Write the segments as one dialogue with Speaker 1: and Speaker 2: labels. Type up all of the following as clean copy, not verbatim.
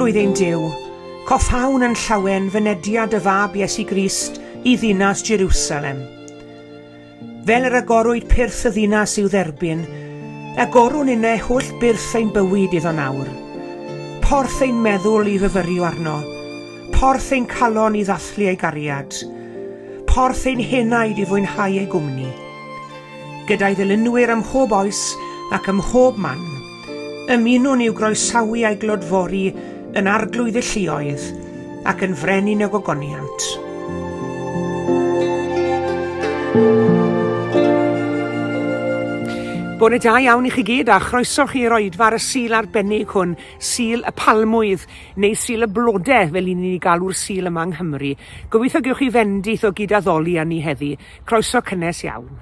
Speaker 1: Arglwydd ein Duw, coffhawn yn llawen fynediad y Fab Iesu Grist i ddinas Jerusalem. Fel yr agorwyd pyrth y ddinas i'w dderbyn, agorwn inne holl byrth ein bywyd iddo nawr. Porth ein meddwl i fyfyrio arno, porth ein calon i ddathlu ei gariad, porth ein henaid i fwynhau ei gwmni. Gyda'i ddilynwyr ym mhob oes ac ym mhob man, ymunwn i'w groesawu a'i glodfori yn Arglwydd y Lluoedd ac yn Frenin y Gogoniant. Bore da iawn i chi gyd a chroeso chi i'r oedfa ar y Sul arbennig hwn, Sul y Palmwydd neu Sul y Blode fel i ni'n ei galw'r Sul yma yng Nghymru. Gobeithio gewch chi fendith o gyd-addoli â ni heddi. Croeso cynnes iawn.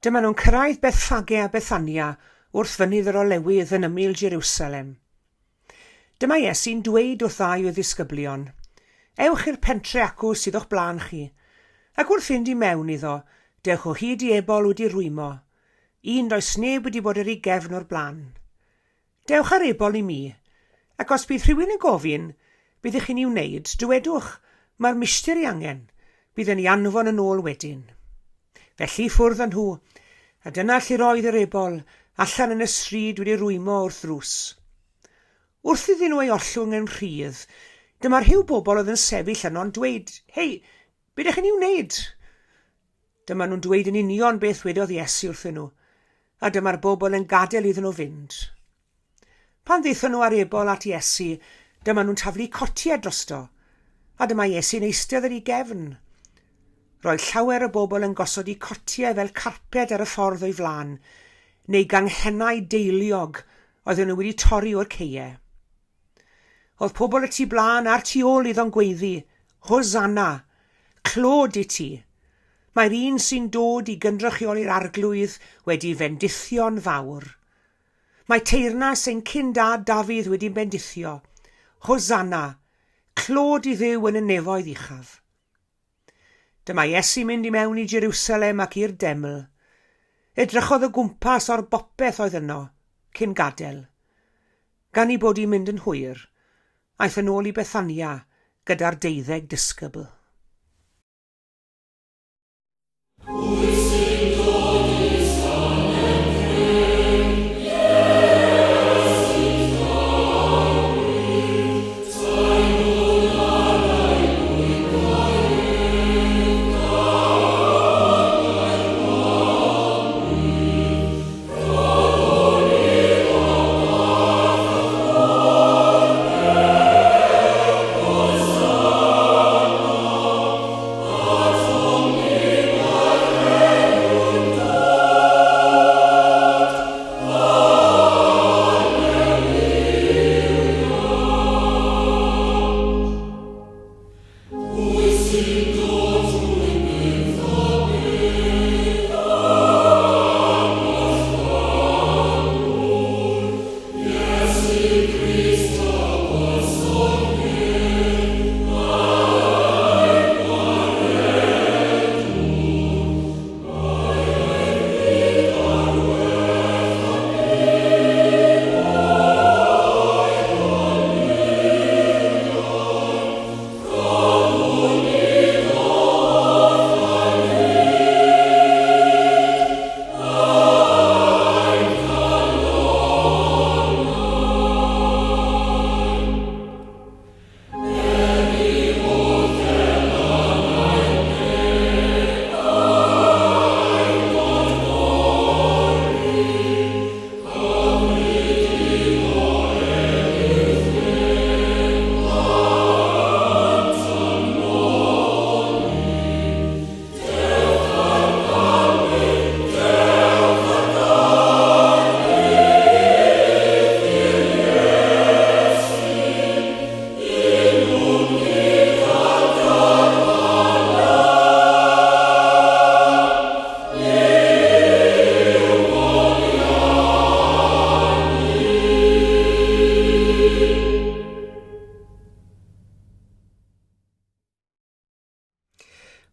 Speaker 1: Dyma nhw'n cyrraedd Bethffage a Bethania wrth Fynydd yr Olewydd yn ymyl Jerusalem. Dyma Iesu'n dweud wrth ddau o'i ddisgyblion, Ewch i'r pentre acw sydd o'ch blaen chi, ac wrth fynd i mewn iddo, dewch o hyd i ebol wedi rwymo, un does neb wedi bod ar ei gefn o'r blaen. Dewch â'r ebol i mi, ac os bydd rhywun yn gofyn beth ych chi'n ei wneud, dywedwch, 'Mae'r mistir ei angen, bydd yn ei anfon yn ôl wedyn. Felly ffwrdd â nhw, a dyna lle roedd yr ebol, allan yn y stryd wedi rwymo wrth ddrws. Wrth iddyn nhw ei ollwng yn rhydd, dyma rhyw bobl oedd yn sefyll yno'n dweud, 'Hei, be dych chi'n ei wneud? Dyma nhw'n dweud yn union beth wedodd Iesu wrthyn nhw, a dyma'r bobl yn gadael iddyn nhw fynd. Pan ddaethon nhw â'r ebol at Iesu, dyma nhw'n taflu cotiau drosto, a dyma Iesu'n eistedd ar ei gefn. Roedd llawer o bobl yn gosod eu cotiau fel carped ar y ffordd o'i flaen, neu ganghennau deiliog oedden nhw wedi torri o'r caeau. Oedd pobl y tu blaen a'r tu ôl iddo'n gweiddi, Hosanna! Clod i ti! Mae'r un sy'n dod i gynrychioli'r Arglwydd wedi fendithio'n fawr. Mae teyrnas ein cyn-dad Dafydd wedi'n bendithio. Hosanna! Clod i Dduw yn y nefoedd uchaf. Dyma Iesu'n mynd i mewn i Jerusalem ac i'r deml. Edrychodd o gwmpas ar bopeth oedd yno, cyn gadael. Gan ei bod hi'n mynd yn hwyr, aeth yn ôl i Bethania gyda'r deuddeg disgybl.
Speaker 2: Pwy sy'n dod i Salem dre? Iesu Dafydd, taenwn ar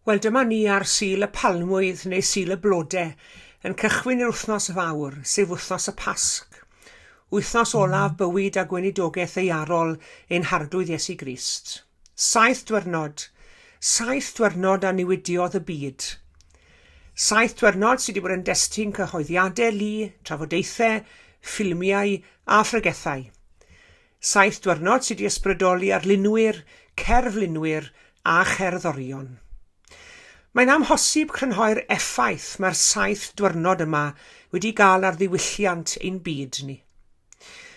Speaker 1: Wel, dyma ni ar Sul y Palmwydd neu Sul y Blode, yn cychwyn yr wythnos fawr, sef wythnos y Pasg. Wythnos olaf bywyd a gweinidogaeth ddaearol ein Harglwydd Iesu Grist. Saith dwyrnod. Saith dwyrnod a newidiodd y byd. Saith dwyrnod sydd wedi bod yn destun cyhoeddiadau lu, trafodaethau, ffilmiau a phregethau. Saith dwyrnod sydd wedi ysbrydoli arlunwyr, cerflunwyr a cherddorion. Mae'n amhosib crynhoi'r effaith mae'r saith dwyrnod yma wedi gael ar ddiwylliant ein byd ni.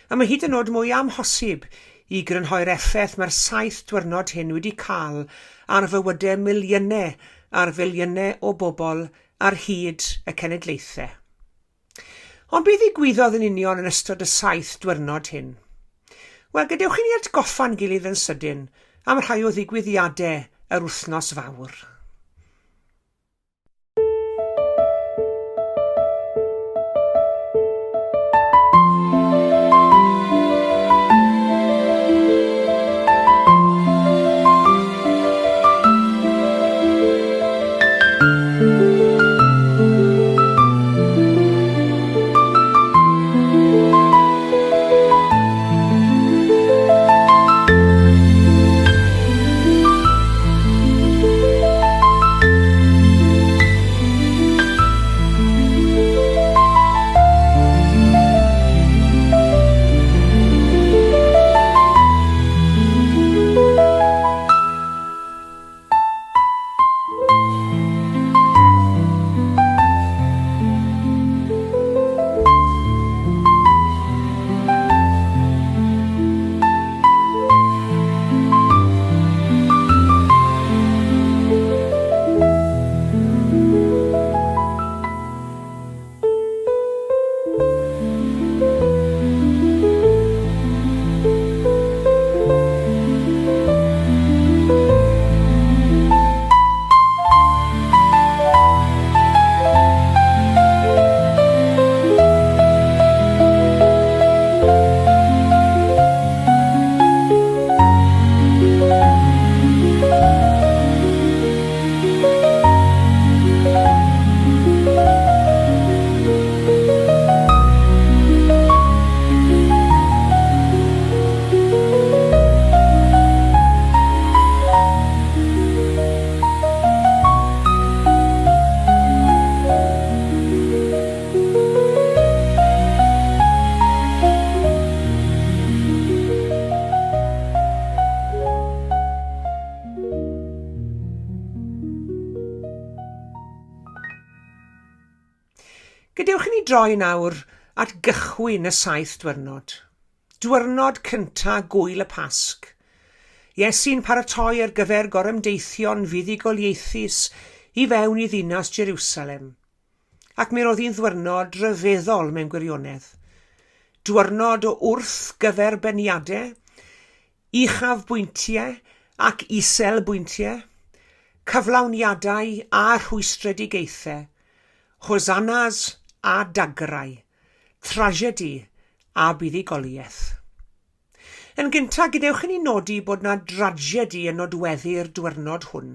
Speaker 1: A mae hyd yn oed mwy amhosib i grynhoi'r effaith mae'r saith dwyrnod hyn wedi cael ar fywydau miliynau ar filiynau o bobl ar hyd y cenedlaethau. Ond be ddigwyddodd yn union yn ystod y saith dwyrnod hyn? Wel, gadewch i ni atgoffa'n gilydd yn sydyn am rhai o ddigwyddiadau yr wythnos fawr. Gadewch i ni droi nawr at gychwyn y saith dwyrnod. Dwyrnod cynta gwyl y Pasg. Iesu'n paratoi ar gyfer gorymdeithio'n fuddugoliaethus i fewn i ddinas Jerusalem. Ac mi roedd hi'n ddwyrnod rhyfeddol mewn gwirionedd. Dwyrnod o wrthgyferbyniadau, Uchafbwyntiau ac iselbwyntiau, cyflawniadau a rhwystredigaethau, hosannas a dagrau, trasiedi a buddugoliaeth. Yn gyntaf, gadewch i ni nodi bod 'na drasiedi yn nodweddu'r dwyrnod hwn.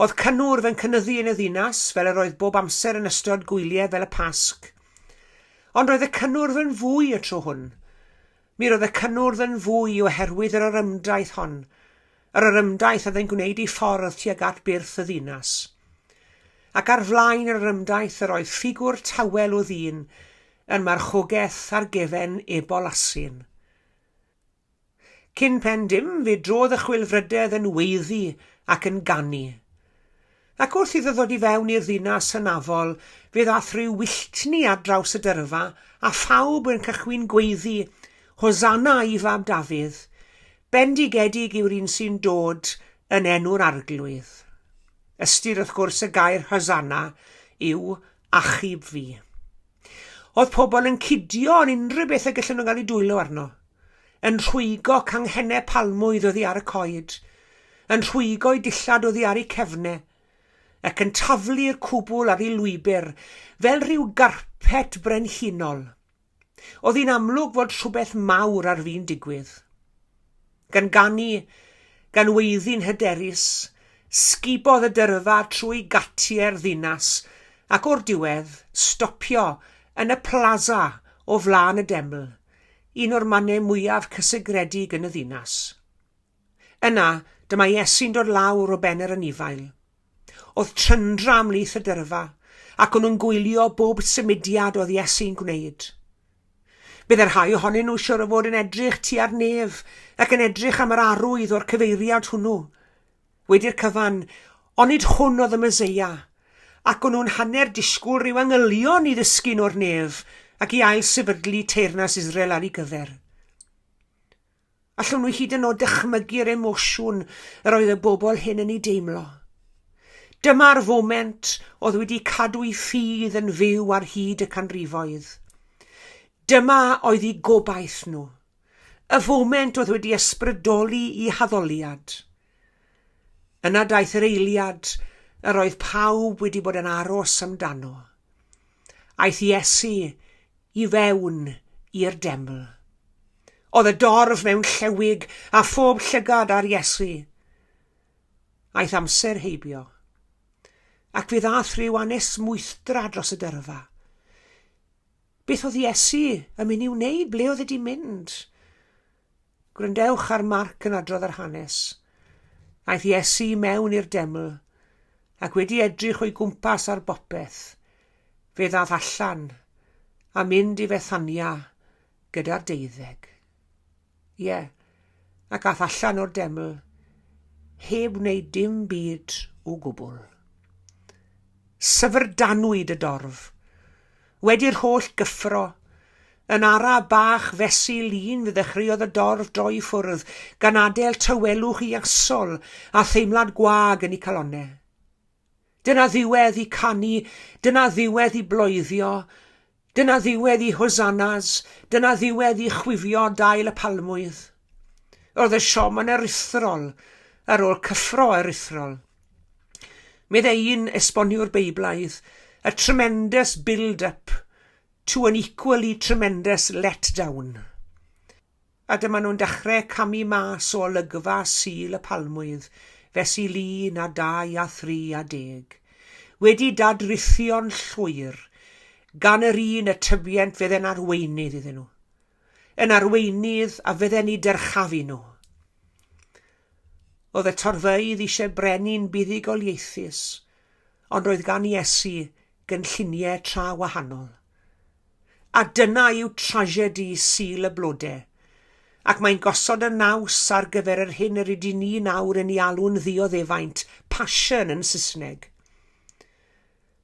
Speaker 1: Oedd cynnwrf yn cynyddu yn y ddinas, fel yr oedd bob amser yn ystod gwyliau fel y Pasg. Ond roedd y cynnwrf yn fwy y tro hwn. Mi roedd y cynnwrf yn fwy oherwydd yr orymdaith hon, yr orymdaith oedd yn gwneud ei ffordd tuag at byrth y ddinas. Ac ar flaen yr orymdaith yr oedd ffigwr tawel o ddyn yn marchogaeth ar gefen ebol asyn. Cyn pen dim, fe drodd y chwilfrydedd yn weiddi ac yn ganu. Ac wrth iddo ddod i fewn i'r ddinas hynafol, fe ddaeth rhyw wylltni ar draws y dyrfa, a phawb yn cychwyn gweiddi, Hosanna i Fab Dafydd! Bendigedig yw'r un sy'n dod yn enw'r Arglwydd. Ystyr, wrth gwrs, y gair Hosanna yw achub fi. Oedd pobl yn cydio yn unrhyw beth y gallen nhw gael eu dwylo arno, yn rhwygo canghennau palmwydd oddi ar y coed, yn rhwygo'u dillad oddi ar eu cefnau, ac yn taflu'r cwbl ar ei lwybr fel rhyw garpet brenhinol. Oedd hi'n amlwg fod rhywbeth mawr ar fin digwydd. Gan ganu, gan weiddi'n hyderus, Sgubodd y dyrfa trwy gatiau'r ddinas ac o'r diwedd stopio yn y plaza o flaen y deml, un o'r mannau mwyaf cysegredig yn y ddinas. Yna, dyma Iesu'n dod lawr o ben yr anifail. Oedd tryndra ymhlith y dyrfa, ac o'n nhw'n gwylio bob symudiad oedd Iesu'n gwneud. Bydde rhai ohonyn nhw siwr o fod yn edrych tua'r nef ac yn edrych am yr arwydd o'r cyfeiriad hwnnw. Wedi'r cyfan, onid hwn oedd y Meseia? Ac o'n nhw'n hanner disgwyl rhyw angylion i ddisgyn o'r nef ac i ail-sefydlu teyrnas Israel ar ei gyfer. Allwn nhw hyd yn oed dychmygu'r emosiwn yr oedd y bobl hyn yn ei deimlo. Dyma'r foment oedd wedi cadw'i ffydd yn fyw ar hyd y canrifoedd. Dyma oedd eu gobaith nhw. Y foment oedd wedi ysbrydoli i haddoliad. Yna daeth yr eiliad yr oedd pawb wedi bod yn aros amdano. Aeth Iesu i fewn i'r deml. Oedd y dorf mewn llewig a phob llygad ar Iesu. Aeth amser heibio, ac fe ddaeth rhyw anesmwythdra dros y dyrfa. Beth oedd Iesu yn mynd i'w wneud? Ble oedd wedi mynd? Gwrandewch ar Marc yn adrodd yr hanes. Aeth Iesu i mewn i'r deml, ac wedi edrych o'i gwmpas ar bopeth, fe ddaeth allan a mynd i Fethania gyda'r deuddeg. Ie, ac ath allan o'r deml heb wneud dim byd o gwbl. Syfrdanwyd y dorf. Wedi'r holl gyffro, yn ara bach fesul un fe ddechreuodd y dorf droi i ffwrdd, gan adael tawelwch iasol a theimlad gwag yn eu calonnau. Dyna ddiwedd i canu, dyna ddiwedd i bloeddio, dyna ddiwedd i hosannas, dyna ddiwedd i chwifio dail y palmwydd. Roedd y siom yn aruthrol ar ôl cyffro aruthrol. Meddai un esboniwr Beiblaidd, a tremendous build-up to an equally tremendous let-down. A dyma nhw'n dechrau camu mas o olygfa Sul y Palmwydd, fesul un a dau a thri a deg, wedi dadrithio'n llwyr gan yr un y tybient fydde'n arweinydd iddyn nhw, yn arweinydd a fydde'n eu dyrchafu nhw. Oedd y torfeydd eisiau brenin buddugoliaethus, ond roedd gan Iesu gynlluniau tra wahanol. A dyna yw trasiedi Sul y Blode, ac mae'n gosod y naws ar gyfer yr hyn yr ydyn ni nawr yn ei alw'n ddioddefaint, passion yn Saesneg.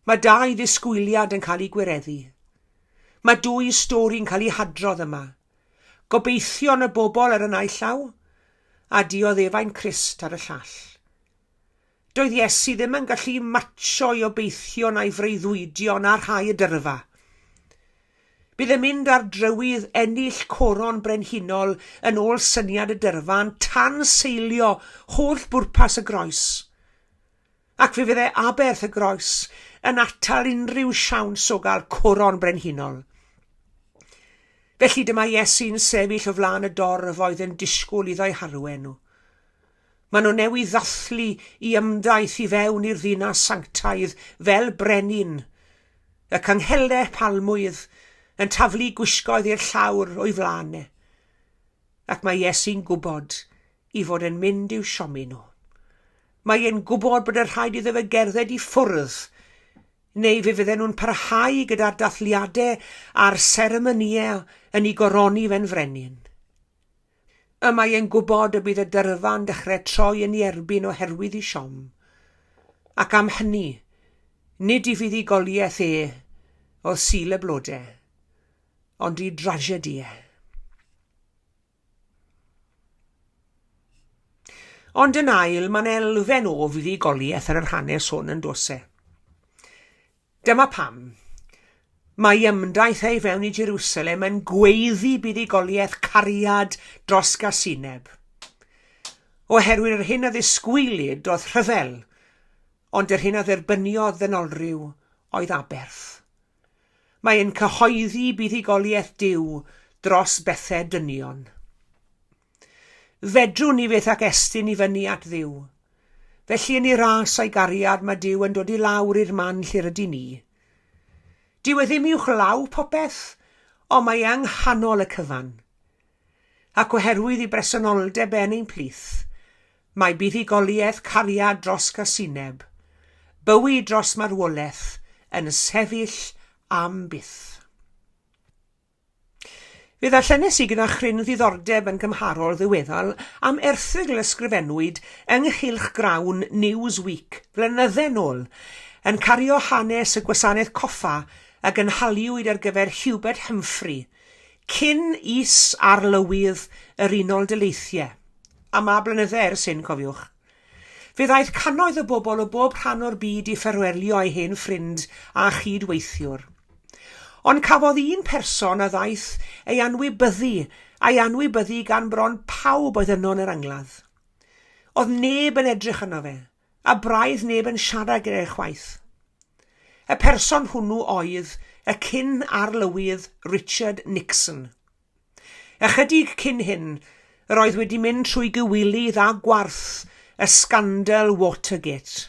Speaker 1: Mae dau ddisgwyliad yn cael eu gwireddu. Mae dwy stori'n cael eu hadrodd yma. Gobeithion y bobl ar y naill llaw, a dioddefaint Crist ar y llall. Doedd Iesu ddim yn gallu matsio ei obeithion a'i freuddwydion â rhai y dyrfa. Bydd yn mynd ar drywydd ennill coron brenhinol yn ôl syniad y dyrfa'n tanseilio holl bwrpas y groes. Ac fe fyddai aberth y groes yn atal unrhyw siawns o gael coron brenhinol. Felly dyma Iesu'n sefyll o flaen y dorf oedd yn disgwyl iddo'i harwen nhw. Maen nhw newydd ddathlu i ymdaith i fewn i'r ddinas sanctaidd fel brenin, y canghelle palmwydd yn taflu gwisgoedd i'r llawr o'i flaen e. Ac mae Iesu'n gwybod i fod yn mynd i'w siomi nhw. Mae e'n gwybod bod y rhaid iddo fe gerdded i ffwrdd, neu fe fydden nhw'n parhau gyda'r dathliadau a'r seremonïau yn ei goroni fe'n frenin. Y mae e'n gwybod y bydd y dyrfa'n dechrau troi yn ei erbyn oherwydd ei siom, ac am hynny, nid i fuddugoliaeth e oedd Sul y Blode, ond i drasiedi e. Ond yn ail, mae'n elfen o fuddugoliaeth yn yr hanes hwn yn does e? Dyma pam. Mae ymdaith ei fewn i Jerusalem yn gweiddi buddugoliaeth cariad dros gasineb. Oherwydd yr hyn a ddisgwylid oedd rhyfel, ond yr hyn a dderbyniodd ddynolryw oedd aberth. Mae e'n cyhoeddi buddugoliaeth Duw dros bethau dynion. Fedrwn ni fyth ac estyn i fyny at Dduw. Felly yn ei ras a'i gariad mae Duw yn dod i lawr i'r man lle rydyn ni. Dyw e ddim uwchlaw popeth, ond mae e yng nghanol y cyfan. Ac oherwydd ei bresenoldeb e yn ein plith, mae buddugoliaeth cariad dros gasineb, bywyd dros marwolaeth, yn sefyll am byth. Fe ddarllenes i gyda chryn ddiddordeb yn gymharol ddiweddar am erthygl ysgrifennwyd yng nghylchgrawn Newsweek flynydde nôl, yn cario hanes y gwasanaeth coffa a gynhaliwyd ar gyfer Hubert Humphrey, cyn is-arlywydd yr Unol Daleithiau. A ma blynydde ers hyn, cofiwch. Fe ddaeth cannoedd o bobl o bob rhan o'r byd i ffarwelio â'i hen ffrind a chyd-weithiwr. Ond cafodd un person a ddaeth ei anwybyddu, a'i anwybyddu gan bron pawb oedd yno yn yr angladd. Oedd neb yn edrych arno fe, a braidd neb yn siarad gyda e chwaith. Y person hwnnw oedd y cyn-arlywydd Richard Nixon. Ychydig cyn hyn, yr oedd wedi mynd trwy gywilydd a gwarth y sgandal Watergate.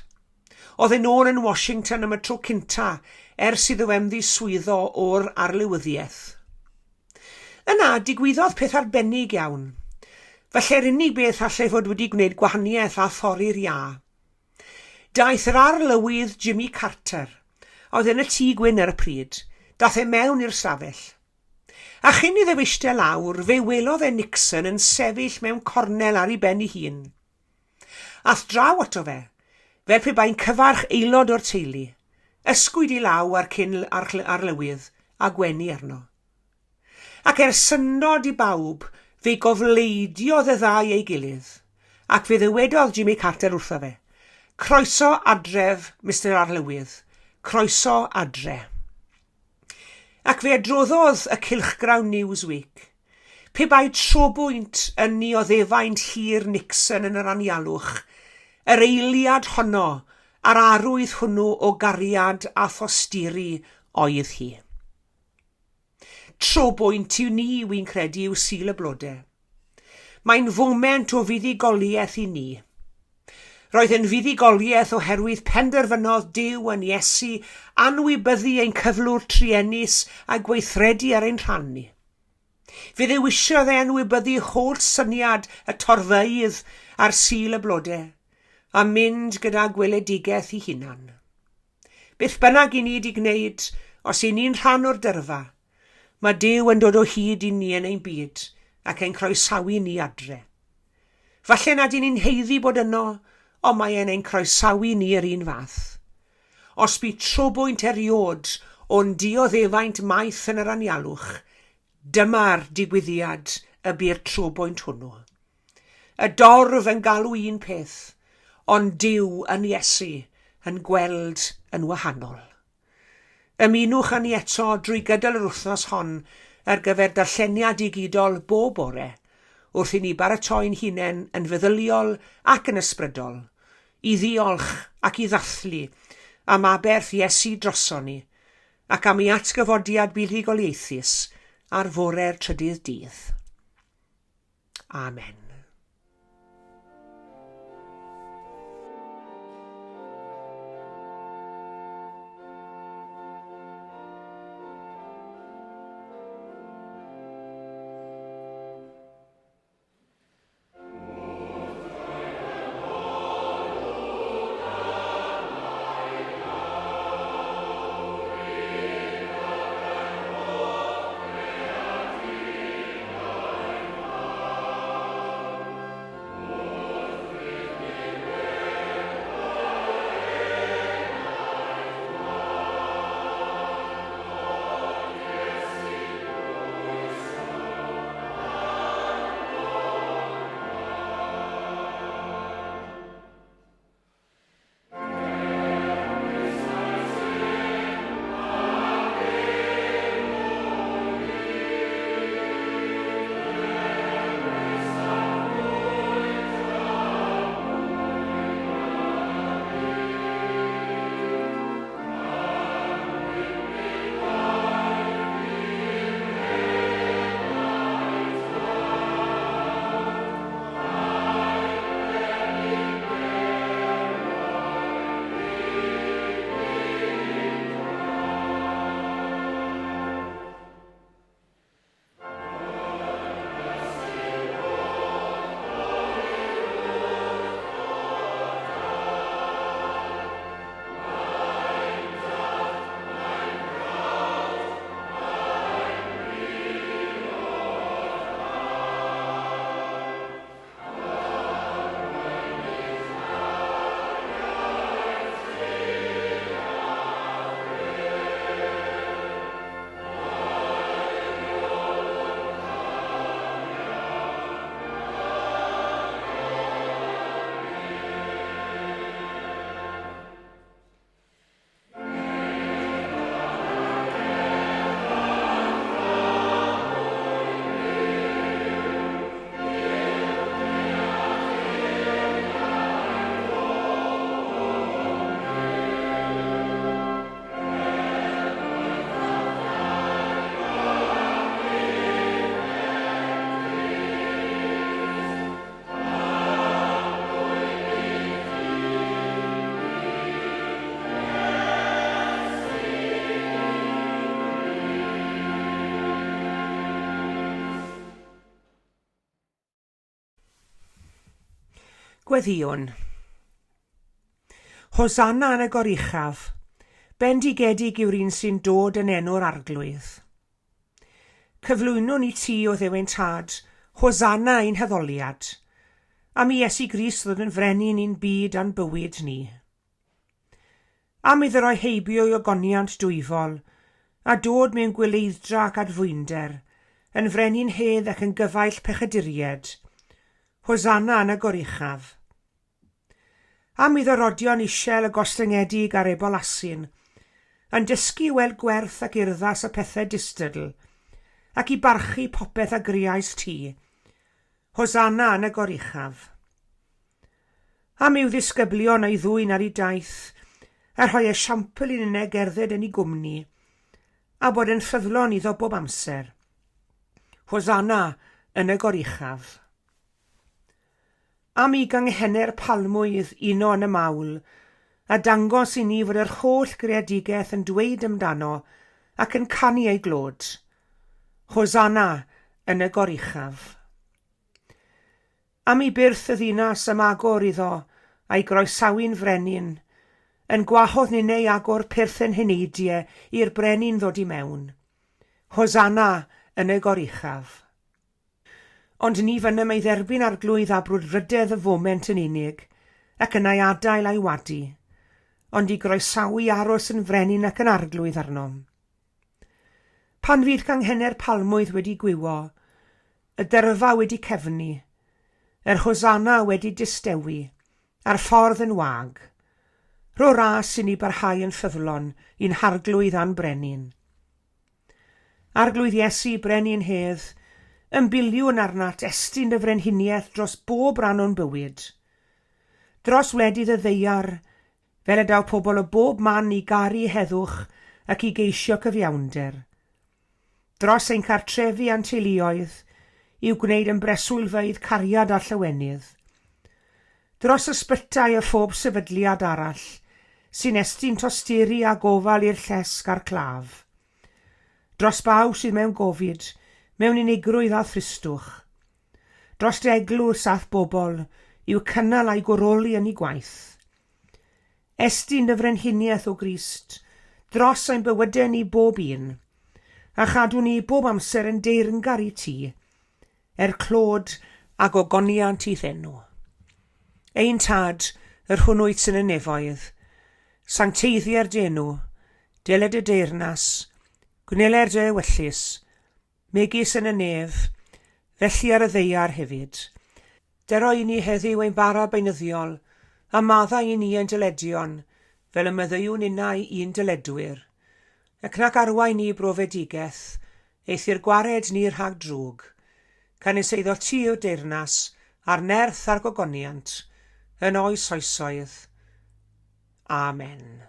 Speaker 1: Oedd e'n ôl yn Washington am y tro cynta ers iddo fe ymddiswyddo o'r arlywyddiaeth. Yna, digwyddodd peth arbennig iawn. Falle'r unig beth allai fod wedi gwneud gwahaniaeth a thorri'r iâ. Daeth yr arlywydd Jimmy Carter, a oedd yn y Tŷ Gwyn ar y pryd, daeth e mewn i'r stafell. A chyn iddo fe eistedd lawr, fe welodd e Nixon yn sefyll mewn cornel ar ei ben ei hun. Ath draw ato fe, fel pe bai'n cyfarch aelod o'r teulu, ysgwyd ei law ar cyn arlywydd a gwenu arno. Ac er syndod i bawb, fe gofleidiodd y ddau ei gilydd, ac fe ddywedodd Jimmy Carter wrtho fe, Croeso adref, Mister Arlywydd, croeso adre. Ac fe adroddodd y cylchgrawn Newsweek, pe bai trobwynt yn nioddefaint hir Nixon yn yr anialwch, yr eiliad honno a'r arwydd hwnnw o gariad a thosturi oedd hi. Trobwynt i ni, wi'n credu, yw Sul y Blode. Mae'n foment o fuddugoliaeth i ni. Roedd yn fuddugoliaeth oherwydd penderfynodd Duw yn Iesu anwybyddu ein cyflwr truenus a gweithredu ar ein rhan ni. Fe ddewisiodd e anwybyddu holl syniad y torfeydd ar Sul y Blode a mynd gyda gweledigaeth ei hunan. Beth bynnag i ni 'di gwneud, os y'n ni'n rhan o'r dyrfa, mae Duw yn dod o hyd i ni yn ein byd ac ein croesawu ni adre. Falle nad y'n ni'n haeddu bod yno, ond mae e'n ein croesawu ni yr un fath. Os bu trobwynt eriôd o'n dioddefaint maith yn yr anialwch, dyma'r digwyddiad y bu'r trobwynt hwnnw. Y dorf yn galw un peth, ond Duw yn Iesu yn gweld yn wahanol. Ymunwch â ni eto drwy gydol yr wythnos hon ar gyfer darlleniad digidol bob bore, wrth i ni baratoi'n hunain yn feddyliol ac yn ysbrydol, i ddiolch ac i ddathlu am aberth Iesu droson ni, ac am ei atgyfodiad buddugoliaethus ar fore'r trydydd dydd. Amen. Gweddïwn. Hosanna yn y goruchaf. Bendigedig yw'r un sy'n dod yn enw'r Arglwydd. Cyflwynwn i ti, o Dduw ein Tad, Hosanna ein haddoliad, am i Iesu Grist ddod yn frenin i'n byd a'n bywyd ni. Am iddo roi heibio i ogoniant dwyfol, a dod mewn gwyleidd-dra ac adfwynder, yn frenin hedd ac yn gyfaill pechaduried. Hosanna yn y goruchaf. Am iddo rodio'n isel y gostyngedig a'r ebol asyn, yn dysgu i weld gwerth ac urddas y pethau distadl, ac i barchu popeth a greaist ti. Hosanna yn y goruchaf. Am i'w ddisgyblion a'i ddwyn ar ei daith, a rhoi esiampl i ninnau gerdded yn ei gwmni, a bod yn ffyddlon iddo bob amser. Hosanna yn y goruchaf. Am i ganghenau'r palmwydd uno yn y mawl, a dangos i ni fod yr holl greadigaeth yn dweud amdano ac yn canu ei glod. Hosanna yn y goruchaf. Am i byrth y ddinas ymagor iddo a'i groesawu'n frenin, yn gwahodd ninnau i agor pyrth ein heneidie i'r brenin ddod i mewn. Hosanna yn y goruchaf. Ond ni fynnem ei dderbyn Arglwydd â brwdfrydedd y foment yn unig, ac yna'i adael a'i wadu, ond i groesawu i aros yn frenin ac yn arglwydd arnom. Pan fydd canghennau'r palmwydd wedi gwywo, y dyrfa wedi cefnu, yr hosanna wedi distewi, a'r ffordd yn wag, rho ras i ni barhau yn ffyddlon i'n Harglwydd a'n Brenin. Arglwydd Iesu, Brenin hedd, ymbiliwn arnat estyn dy frenhiniaeth dros bob rhan o'n bywyd. Dros wledydd y ddaear, Fel y daw pobl o bob man i garu heddwch ac i geisio cyfiawnder. Dros ein cartrefi a'n teuluoedd, i'w gwneud yn breswylfeydd cariad a llawenydd. Dros ysbytai a phob sefydliad arall sy'n estyn tosturi a gofal i'r llesg a'r claf. Dros bawb sydd mewn gofid, mewn unigrwydd a thristwch. Dros dy eglwys a'th bobl, i'w cynnal a'i gwroli yn ei gwaith. Estyn dy frenhiniaeth, O Grist, dros ein bywydau ni bob un, a chadw ni bob amser yn deyrngar i ti, er clod a gogoniant i'th enw. Ein Tad, yr hwn wyt yn y nefoedd, sancteiddier dy enw, deled dy deyrnas, gwneler dy ewyllys, megis yn y nef, felly ar y ddaear hefyd. Dero i ni heddiw ein bara beunyddiol, a maddau i ni ein dyledion, fel y maddeuwn innau i'n dyledwyr. Ac nac arwain ni i brofedigaeth, eithr gwared ni rhag drwg. Canys eiddo ti yw'r deyrnas, a'r nerth a'r gogoniant, yn oes oesoedd. Amen.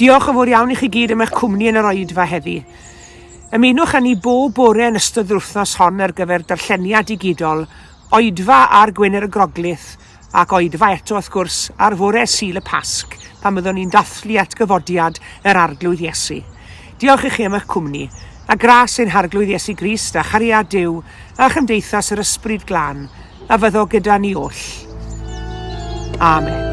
Speaker 1: Diolch yn fawr iawn i chi gyd am eich cwmni yn yr oedfa heddi. Ymunwch â ni bob bore yn ystod yr wythnos hon ar gyfer darlleniad digidol, oedfa ar Gwener y Groglith ac oedfa eto wrth gwrs ar fore Sul y Pasg pan byddwn ni'n dathlu atgyfodiad yr Arglwydd Iesu. Diolch i chi am eich cwmni, a gras ein Harglwydd Iesu Grist a chariad Duw a chymdeithas yr Ysbryd Glân a fyddo gyda ni oll. Amen.